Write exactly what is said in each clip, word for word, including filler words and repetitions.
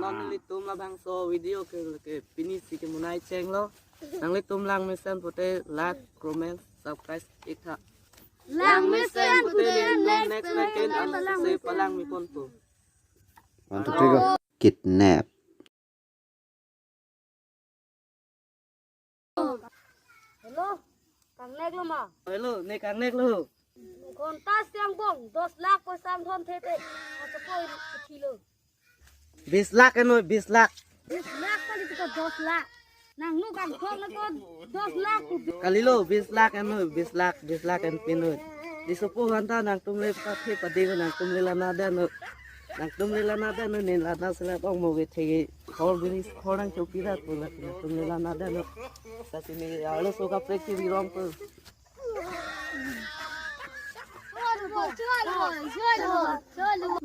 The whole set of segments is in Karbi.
Nanglitum labangso video ke, ke pini si kemunai chenglo. Nanglitum langmesen pute like, comment, subscribe iktha. Langmesen pute next next weekend ang langmesen. Palang mi ponpo. One, two, three, go. Kidnap. Hello, kangnek lo ma? Hello, ne kangnek lo. Ghonta siang bong, dos lakh poisa ang thon thete. Aso koi kilo. Bis lakh eno, bis lakh. Bis lakh kali tu ko dos lakh. Nangnu kangthong na ko dos lakh ko. Kalilo, bis lakh eno, bis lakh, bis lakh en pinu. Di sopo hanta nangtum le pathe pade nangtum le lana dano. Nangtum le lana dano, ne lana sila tong mo ke thegi. Khor bini khor nang chopi rat pula nangtum le lana dano. Sasi ne arlo so kaprek si birong po. Boss,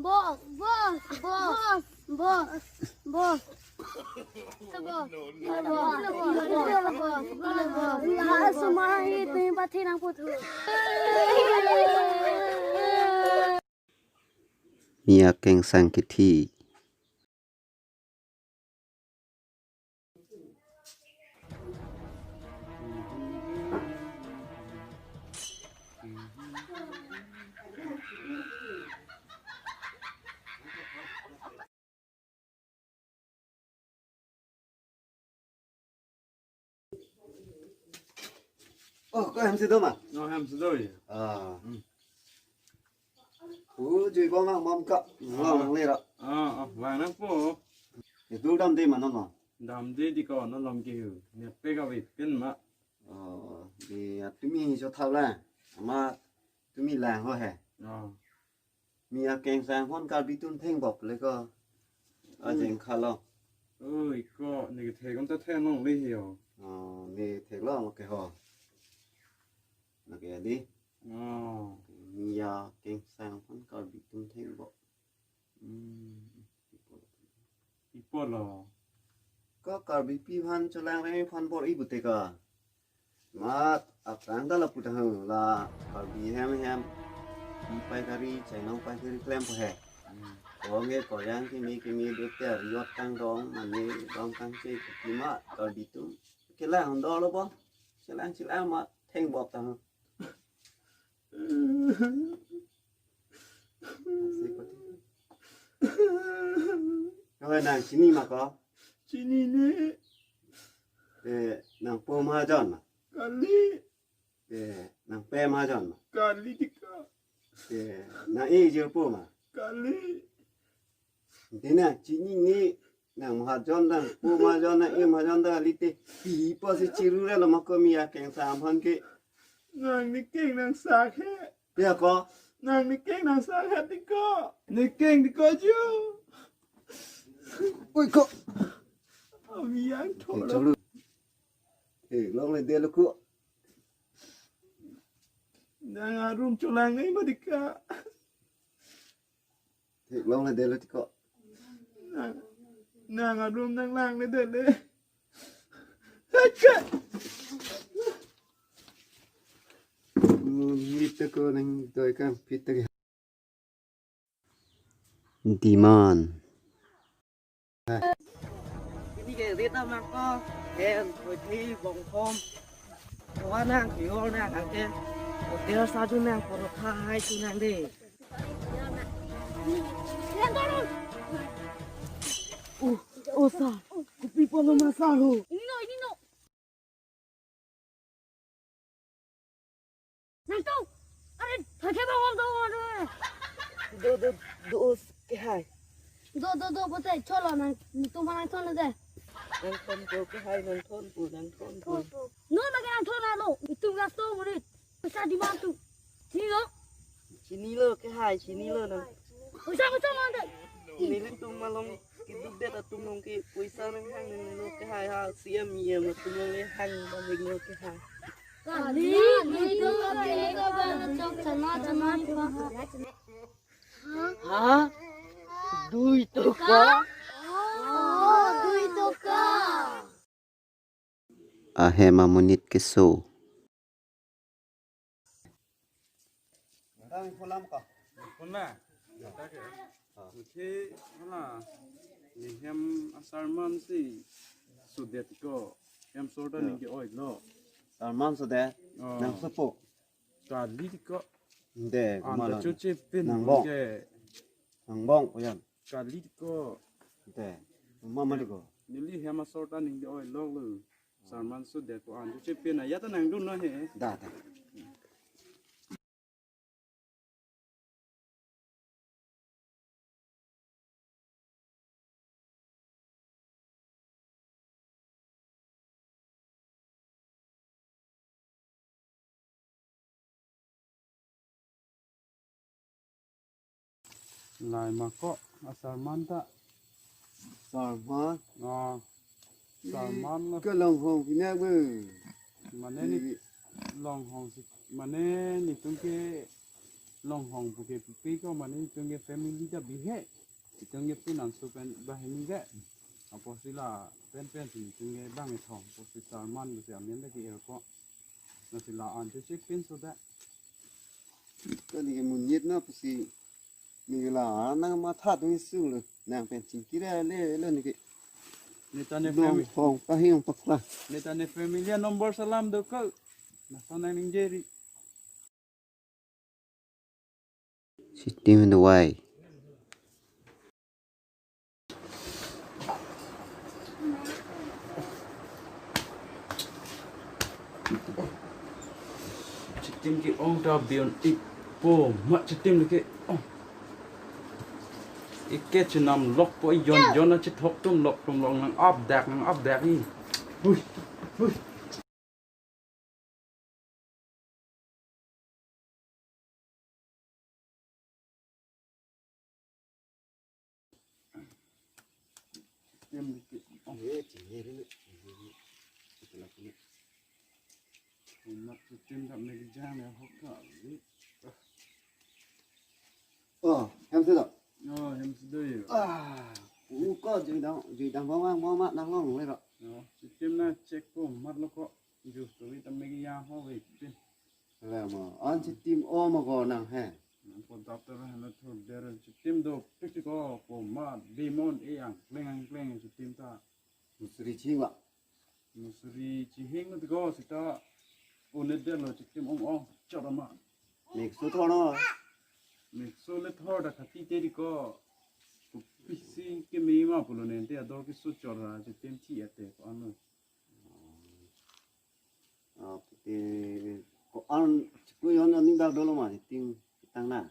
boss, boss, boss, boss, boss. Mia kengsang kithi. Oh, ko hem si do ma? No, hem si do ya. Ah. Hmm. Pu jui bong nang mam ka. Lang nang le ra. Ah, ah, lang nang po. Itu dam de ma non non. Dam de di ko non lom ke hu. Ne pe ka wit ken ma. Oh, di atumi jo thau la. Ama tumi lang ho he. Ah. Mi akengsang hon Karbi atum theng bok le ko. Ajeng khalo. Oi ko, ne ke thek om ta thek long le hi ho. Oh, ne thek long ke ho. Na ke di. Oh. Mi akengsang hon Karbi atum theng bok. Hmm. Ipo lo. Ko Karbipi aphan cholang reng aphan bor-i pute ka. Mat aphrang ta lapu ta hang la Karbi hem hem. Pi paikari, chainong paikari klem po he. Hmm. Ko nge ko yang kimi kimi dut ya riot kangdong, mane dong kangche kima Karbi atum. Kelang do lo bo. Chelang chelang ma theng bok ta hang. Asik pati. Kawai nang chini ma ko? Chinine. Eh, nang po mahajon ma? Kali. Eh, nang pe mahajon ma? Kali tika. Eh, nang e jirpo ma? Kali. Dina, chinine, nang mahajon dang, po mahajon dang, e mahajon dang, alite, pi pa si chiru ra lo ma ko mi akengsang aphan ke. Nang ne keng nang sak he. Pia ko? Nang ne keng nang sak he tiko. Ne keng tiko ju. Oi ko. Ami yang thoro. Eh, cholo. Eh, longle de lo ko. Nang arum cholang ngai ma dika. Theklongle de lo tiko. Nang, nang arum nang langle de le. Haka. Hmm, ita ko nang doi kam pita ke. Demand. Ini ke rita mangko, hen, pwede, bongkom. Kawa nang, kiyor nang, angke. Hotel sadu nang, porotha hai tu nang de. Uh, osa, kopi polo masa ho. Ini no, ini no. Nangtum, are, thakhe bang om dong, aduh. Do, do, do, os, ke hai. Do, do, do, bote, cholo nang, tum nang cholo de. Nang thon po ke hai, nang thon po, nang thon po. No, lagi nang thon alo, itum gasto murid. Pisa di mana tu? Sini lo. Sini lo ke hai, sini lo nang. Usah, usah, mana? Nelitum malom keduk det atum along ke poisa nanghang nang lo ke hai ha, C M, E M atum along le hang bang lo ke hai. Kali, itu kali itu bang chok chama chama chama. Ha? Dui toka? Oh, dui toka. Ahem amonit keso. Nang phone lam ka? Phone na? Oke, mana? Ni hem asarman si sudet ko. Hem sorta, ya, ningke-oilo. Sarman sudet. Oh. Nang supo. Kali ko. De, anta kumala. Choche pin nangbong ke. Nangbong, oyan. Kali ko. De, mama liko. Neli hem asorta ningke-oilo lo. Sarman sudet ko anta choche pin, ya ta nangdun non he. Da, da. Lahai ma ko asarman ta. Sarman? Ah, sarman lo. Ke longhong pinak be. Mane ni, di, longhong si, mane netum ke longhong pu ke pipi ko, mane netum ke family ta bihe. Netum ke pinanso pen banghini ke. Apotsi lapen pensi netum ke bang ethong. Apotsi sarman pusi amen ta ke-er ko. Lasi la-an choche pinso ta. Kali ke munyit na pusi. Neli la nang matha tung isung lo. Nang pen chingkir le lo neli ke. Neta ne long family. Hong pa hing pakla. Neta ne family number salam do ko. Nasa nang ningjeri. Chitim in the way. Chitim ke-ong ta bion ik po ma chitim ke-ong. Ike chenam lok po yon yon a chethok tum lok tum lok nang-ap dak nang-ap dak i. Hui, hui. Em dikit. Oh. Ye, chinghir ini. Ito lagi ni. Umat chitim ta mekjang ya hok ta. Oh, hem si do. Oh, hem si do yo. Ah, u ko jui dang, jui dang bong bong bong ma nang long le ro. Oh, chitim nangchek po mat lo ko. Jus to vitamin ya ho ve pin. Le mo, an chitim o ma ko nang he. Nang po doctor he na thur der chitim dopik ko po ma bimon e ang kleng ang kleng chitim ta. Musri ching wa. Musri chihing na ko sita. Unet der lo chitim ong ong chot ma. Mik su thor no. Mik su le thor da khati te di ko. Ku pisi ke me ma pulo ne te ador ke su chot ra chitim thi ate ko ano. Ah, pute ko-an chiklo yon aning dak dolo ma chitim tang na.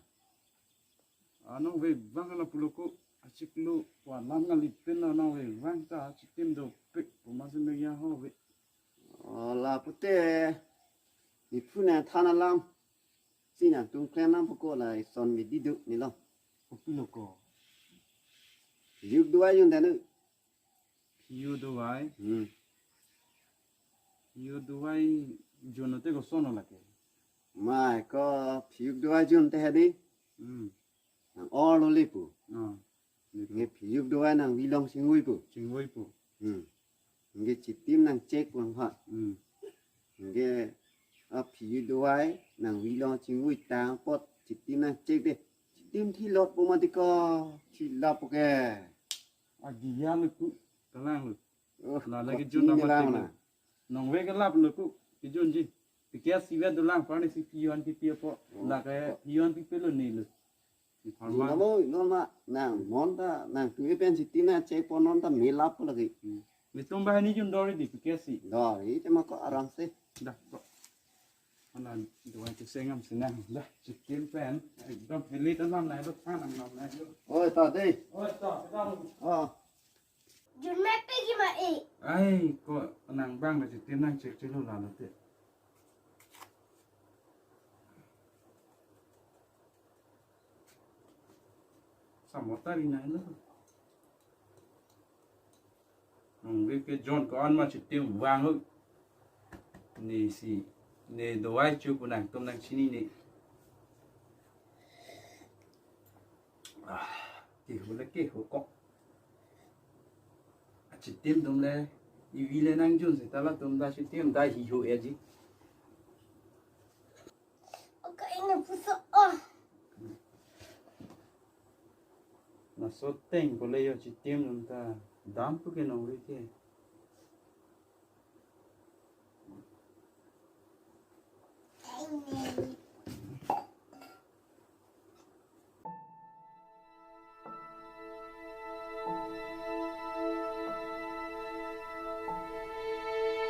Ano ve vang ala pulo ko achiklo wa lam ngali pen ano ve vang ta chitim dopik pu ma si me ya ho ve. Oh, la pute ni phu na than alam. Si nangtum klem nam pu ko la ison vidi do ni lo. Kopi lo ko. Yuk dua yun danu. Phiyu dovai. Hmm. Phiyu dovai jun te koson lo lake. Mai ko phiyu dovai jun te hedi. Hmm. Nang-olo le pu. Ah. Nge phiyu dovai nangvi long chingvui pu. Chingvui pu. Hmm. Nge chitim nangchek pu nang ha. Hmm. Nge a phiyu dovai nangvi long chingvui tang apot chitim nangchek de. Chitim thi lot pu ma di ko thi lap ke. Agiya lo ku. Kalang lo. Oh, la lagi ko jun na chitim ma lang ti na. Nong ve ke lap lo ku. Kijun ji. Pikia si ve dolang parni si pion pipi po. Oh. La ke pion pipi lo ni lo. Di pharma. Namo, noma, nang, non ta, nang, tu e pen chitim nangchek po non ta me lap lagi. Hmm. Netum banghini jun dori di pikia si. Dori, cuma ko aram se. Dah, ko. Ana dua itu sengam senang. Dah, chitim pen. Ekdom heli tanam na, itu tanam nam na, itu. Oi, ta dei. Oi, ta, ta. Oh. Jun me pegi ma e. Ai, ko nang bang na chitim nangchek chelo la lo te. Samota ri nai lo. Nong ke ke jon ko-an ma chitim vang ho. Ne si, ne dovai chu pu nangtum nangchinine. Ah, ke hu le ke hu kok. Achitim atum le, ivi le nangjun seta latum ta chitim ta hi ho ya ji. Oka ina puso oh. Laso ateng pule yo chitim dun ta dam pu ke nongri ke.